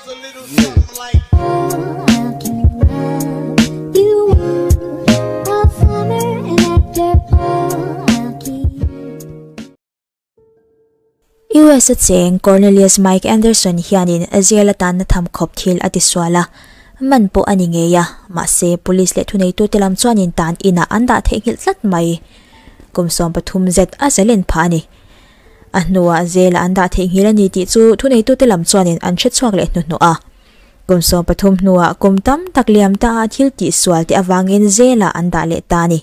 US a cheng Cornelius Mike Anderson hianin jail atan na tham khawp thil a tisual a, man pawh a ni ngei a, mahse police leh thuneitute lam chuanin tan inah an dah theihnghilh tlat mai. Kum 13 zet a zalen phah a ni. A hnuah jail ah an dah theihnghilh a ni tih chu thuneitute lam chuanin an hre chhuak leh hnuhnawh a. Kum 13 hnuah kum tam tak liam ta a thil tihsual te avangin jail ah an dah leh ta a ni.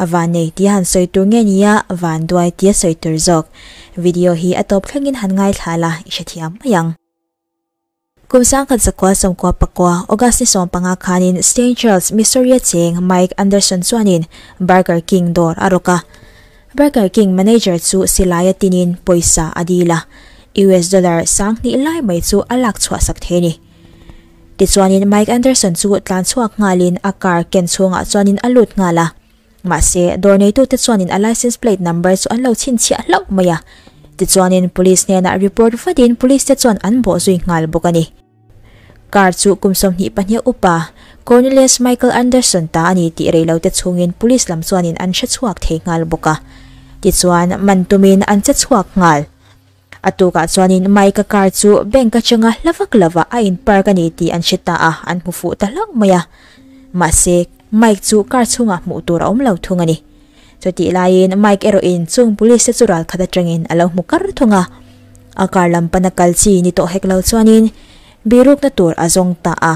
A van nei tia han sawi tur nge nia van duai tia sawi tur zawk. Video hi a tawp thlengin han ngaithla la i hrethiam mai ang. Kum 1999 August ni 15 khanin St. Charles, Missouri a cheng Mike Anderson chuanin Burger King dawr a rawk a. Burger King manager chu silai a tinin pawisa a dil a, US dollar 2000 lai mai chu a lak chhuah sak thei a ni. Tichuanin Mike Anderson chu tlan chhuak nghalin a car ken chhungah chuanin a lut nghal a. Mahse dawr neitute chuanin a license plate number chu an lo chhinchhiah hlauh mai a. Tichuanin police hnenah report vatin police te chuan an bawh zui nghal bawk a ni. Car chu kum 22 upa Cornelius Michael Anderson ta a ni tih reilo te chhungin police lam chuanin an hre chhuak thei nghal bawk a. Tichuan man tumin an che chhuak nghal. A tukah chuanin Mike a car chu bank atanga hlavak lova a in park a ni tih an hre ta a, an hmu fuh ta hlauh mai a. Mahse Mike chu car chhungah hmuh tur a awm lo thung a ni. Chutih laiin Mike erawhin chung police te chu ral khat atangin a lo hmu kar thung a. A car lam pana kal chi ni tawh hek lo chuanin birukna tur a zawng ta a.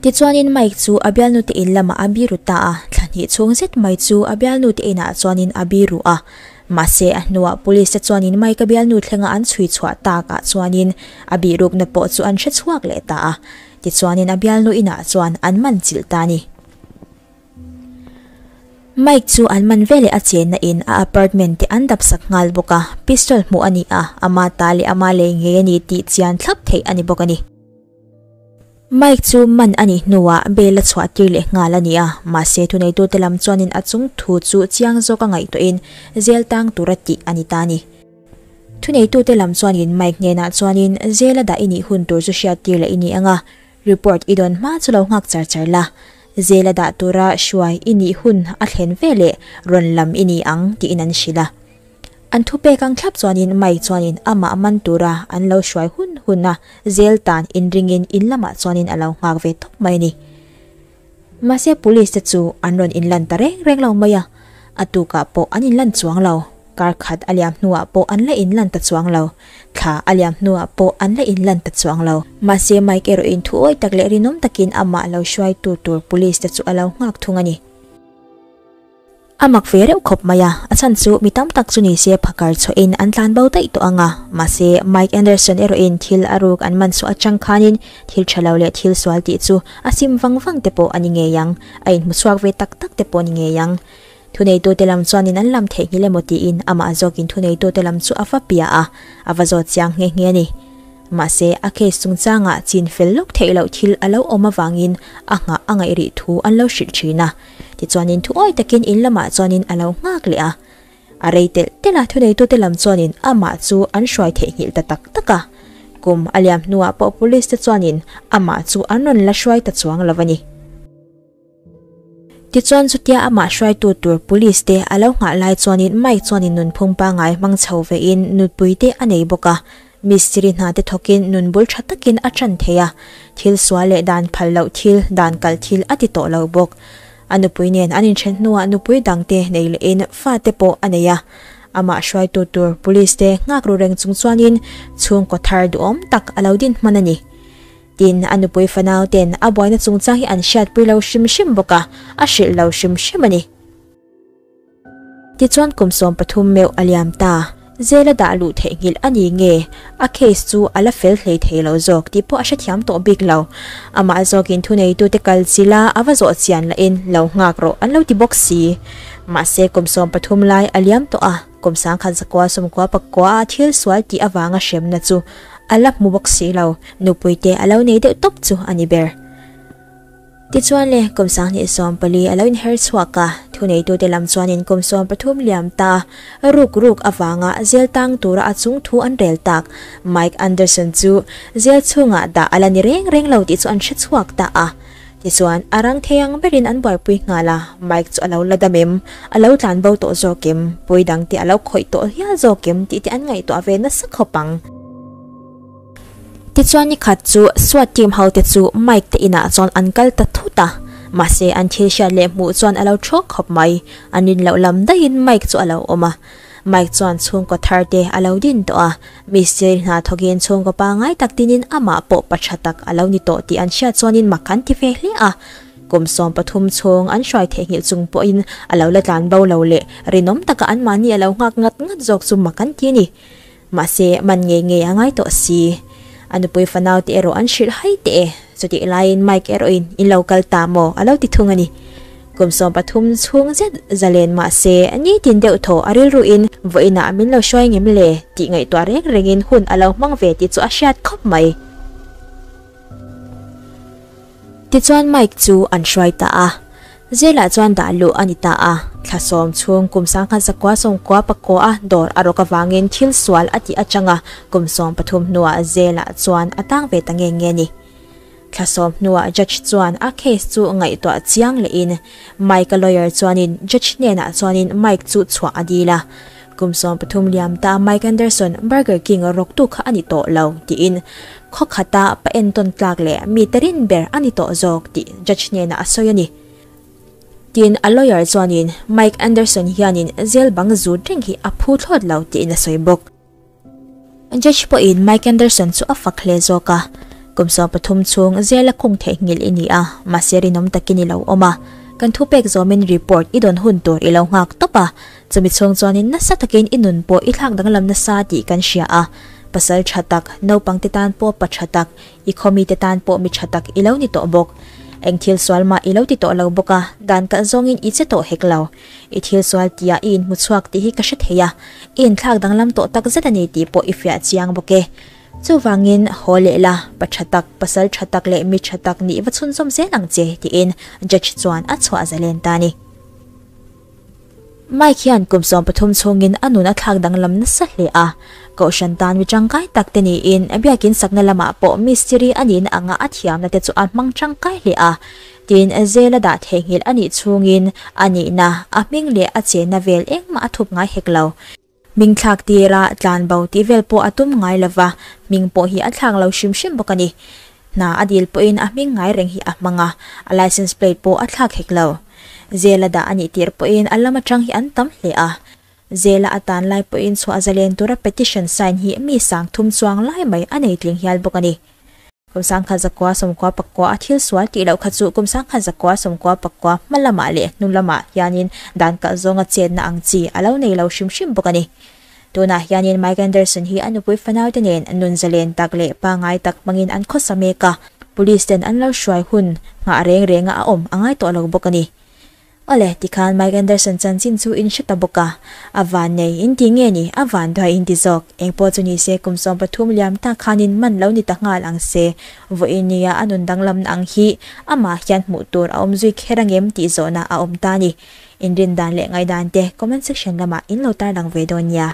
Tichuanin Mike chu a bialnu te in lamah a biru ta a, thla hnih chhung zet mai chu a bialnu te inah chuanin a biru a. Mahse a hnuah police te chuanin Mike a bialnu thlenga an chhui chhuah takah chuanin a birukna pawh chu an hre chhuak leh ta a. Tichuanin a bialnu inah chuan an man chilh ta a ni. Mike chu an man veleh a chenna in a apartment te an dap sak nghal bawk a, pistol hmuh a ni a, ama ta leh ama lei ngei a ni tih chian thlap theih a ni bawk a ni. Mike chu man a nih hnuah bail a chhuah tir leh nghal a ni a, mahse thuneitute lam chuanin a chung thu chu chiang zawk a ngaihtuahin jail tang tura tih a ni ta a ni. Thuneitute lam chuanin Mike hnenah chuanin jail a dah i nih hun tur chu hriat tir leh i ni ang a, report i dawn hma chu lo nghak char char la, jail a dah tura hruai i nih hun a thlen veleh rawn lam i ni ang tiin an hrilh a. An thu pek ang thlap chuanin Mike chuanin amah man tura an lo hruai hun hun a, jail tan inringin in lamah chuanin a lo nghak ve tawp mai a ni. Mahse police te chu an rawn inlan ta reng reng lo mai a, a tukah pawh an inlan chuang lo, kar khat a liam hnuah pawh an la inlan ta chuang lo, thla a liam hnuah pawh an la inlan ta chuang lo. Mahse Mike erawhin thu awi tak leh rinawm takin amah lo hruaitu tur police te chu a lo nghak thung a ni. A mak ve reuh khawp mai a, a chhan chu mi tam tak chu ni se phakar chhuahin an tlan bo daih tawh ang a, mahse Mike Anderson erawhin thil a ruk an man chhuah atang khanin thil tha lo leh thil sual tih chu a sim vang vang te pawh a ni ngei ang, a inhmu chhuak ve tak tak te pawh a ni ngei ang. Thuneitute lam chuanin an lam theihnghilh emaw tiin amah zawkin thuneitute lam chu a va pia a, a va zawt chiang nghe nghe a ni. Mahse a case chungchangah chin fel lawk theih loh thil a lo awm avangin a nghah a ngaih rih thu an lo hrilh thin a. Tichuanin thu awi takin in lamah chuanin a lo nghak leh a. A rei telh telh a, thuneitute lam chuanin amah chu an hruai theihnghilh ta tak tak a. Kum a liam hnuah pawh police te chuanin amah chu an rawn la hruai ta chuang lo a ni. Tichuan chutia amah hruaitu tur police te a lo nghah lai chuanin Mike chuanin nunphung pangngai hmang chho vein nutpui te a nei bawk a. Mistiri hna te thawkin nun bul tha takin a tan thei a, thil sual leh dan phal loh thil, dan kal thil a ti tawh lo bawk. A nupui nen an inthen hnuah nupui dangte nei lehin fate pawh a nei a. Amah hruaitu tur police te nghak ru reng chung chuanin chhungkaw thar duhawm tak a lo din hman a ni. Tin, a nupui fanau ten a buaina chungchang hi an hriatpui lo hrim hrim bawk a, a hrilh lo hrim hrim a ni. Tichuan kum 13 meuh a liam ta, jail a dah luh theihnghilh a ni nge, a case chu a la fel hlei thei lo zawk tih pawh a hrethiam tawh bik lo. Amah zawkin thuneitute kal chila a va zawh chian lahin lo nghak rawh an lo ti bawk si. Mahse kum 13 lai a liam tawh a, kum 1999 a thil sual tih avanga hremna chu a la hmu bawk si lo, nupuite a lo nei deuh tawp chu a ni ber. Tichuan le, kum 2014 a lo inher chhuak a, thuneitute lam chuanin kum 13 liam ta ruk ruk avanga zel tang tura a chung thu an rel tak Mike Anderson chu zel chhungah dah a la ni reng reng lo tih chu an hre chhuak ta a. Tichuan, a rang thei ang berin an buaipui nghal a, Mike chu a lo la dam em? A lo tlan bo tawh zawk em? Pui dangte a lo khawih tawh hial zawk em? tih te an ngaihtuah ve nasa khawp ang. Tichuan ni khat chu SWAT team ho te chu Mike te inah chuan an kal ta thut a, mahse an thil hriat leh hmuh chuan a lo thawk khawp mai, an rin loh lam daihin Mike chu a lo awm a. Mike chuan chhungkaw thar te a lo din tawh a, mistiri hna thawkin chhungkaw pangngai tak tinin amah pawh pa tha tak a lo ni tawh tih an hriat chuanin mak an ti ve hle a. Kum 13 chhung an hruai theihnghilh chung pawhin a lo la tlan bo lo leh rinawm taka anmahni a lo nghak ngat ngat zawk chu mak an ti a ni. Mahse, man ngei ngei a ngai tawh si. A nupui fanau te erawh an hrilh hai teh e. Chutih laiin Mike erawhin in lo kal ta maw a lo ti thung a ni. Kum 13 chhung zet zalen mahse, nitin deuh thaw a rilruin vawiinah min lo hruai ngem le tih ngaihtuah reng rengin hun a lo hmang ve tih chu a hriat khawp mai. Tichuan Mike chu an hruai ta a. Zelah chuan dah luh a ni ta a. Thla sawm chhung kum 1999 a dawr a rawk avangin thil sual a tih atanga kum 13 hnuah Zelah chuan a tang ve ta nge nge a ni. Thla sawm hnuah judge chuan a case chu ngaihtuah chiang lehin Mike-a lawyer chuanin judge hnenah chuanin Mike chu chhuah a dil a. Kum 13 liam ta Mike Anderson Burger King rawktu kha a ni tawh lo tiin khaw khata pa entawn tlak leh mi te rin ber a ni tawh zawk tih judge hnenah a sawi a ni. Tin, a lawyer chuanin Mike Anderson hianin jail bang zut reng hi a phu thlawt lo tiin a sawi bawk. Judge pawhin Mike Anderson chu a fak hle zawk a, Kum 13 chhung jail a khung theihnghilh i ni a, mahse rinawm takin i lo awm a, kan thupek zawmin report i dawn hun tur i lo nghak tawp a, Chumi chhung chuanin nasa takin i nun pawh i thlak danglam nasa tih kan hria a, pasal tha tak, naupangte tan pawh pa tha tak, i khawmite tan pawh mi tha tak i lo ni tawh bawk. Eng thil sual mah i lo ti tawh lo bawk a, dan kalh zawngin i che tawh hek lo. I thil sual tihah i inhmu chhuak tih hi ka hre thei a, i inthlak danglam tawh tak zet a ni tih pawh i fiah chiang bawk e. Chuvangin, haw leh la, pa tha tak, pasal tha tak leh mi tha tak nih va chhunzawm zel ang che, tiin judge chuan a chhuah zalen ta a ni. Mike hian kum 13 chhungin a nun a thlak danglam nasa hle a, kohhran tan mi tangkai tak te niin biakin sakna lamah pawh mistiri a nihna anga a thiamna te chu a hmang tangkai hle a. Tin, Zela dah theihnghilh a nih chhungin a nihna, a hming leh a chenna vel engmah a thup ngai hek lo. Hming thlak tira tlan bo tih vel pawh a tum ngai lova, hming pawh hi a thlak lo hrim hrim bawk a ni. Hna a dil pawhin a hming ngai reng hi a hmang a, a license plate pawh a thlak hek lo. Zela dah a nih tir pawhin a lam atang hi an tam hle a. Zela a tan lai pawhin chhuah zalen tura petition sign hi mi 3000 chuang lai mai a nei tling hial bawk a ni. Kum 1999 a thil sual tih loh kha chu kum 1999 hma lamah leh hnu lamah hianin dan kalh zawnga chetna ang chi a lo nei lo hrim hrim bawk a ni. Tunah hianin Mike Anderson hi a nupui fanaute nen nun zalen tak leh pangngai tak hmangin an khawsa mek a, police ten an lo hruai hun nghah reng renga a awm a ngai tawh lo bawk a ni. Awle, tikhan Mike Anderson chanchin chu in hre ta bawk a. A van nei in ti nge ni? A van duai in ti zawk. Engpawh chu ni se kum 13 liam tak khanin man lo ni ta nghal ang se. Vawiin nia a nun danglamna ang hi amah hian hmuh tur a awm zui kher angem tih zawhna a awm ta ni. Inrin dan leh ngaihdan te comment section lamah in lo tarlang ve dawn nia.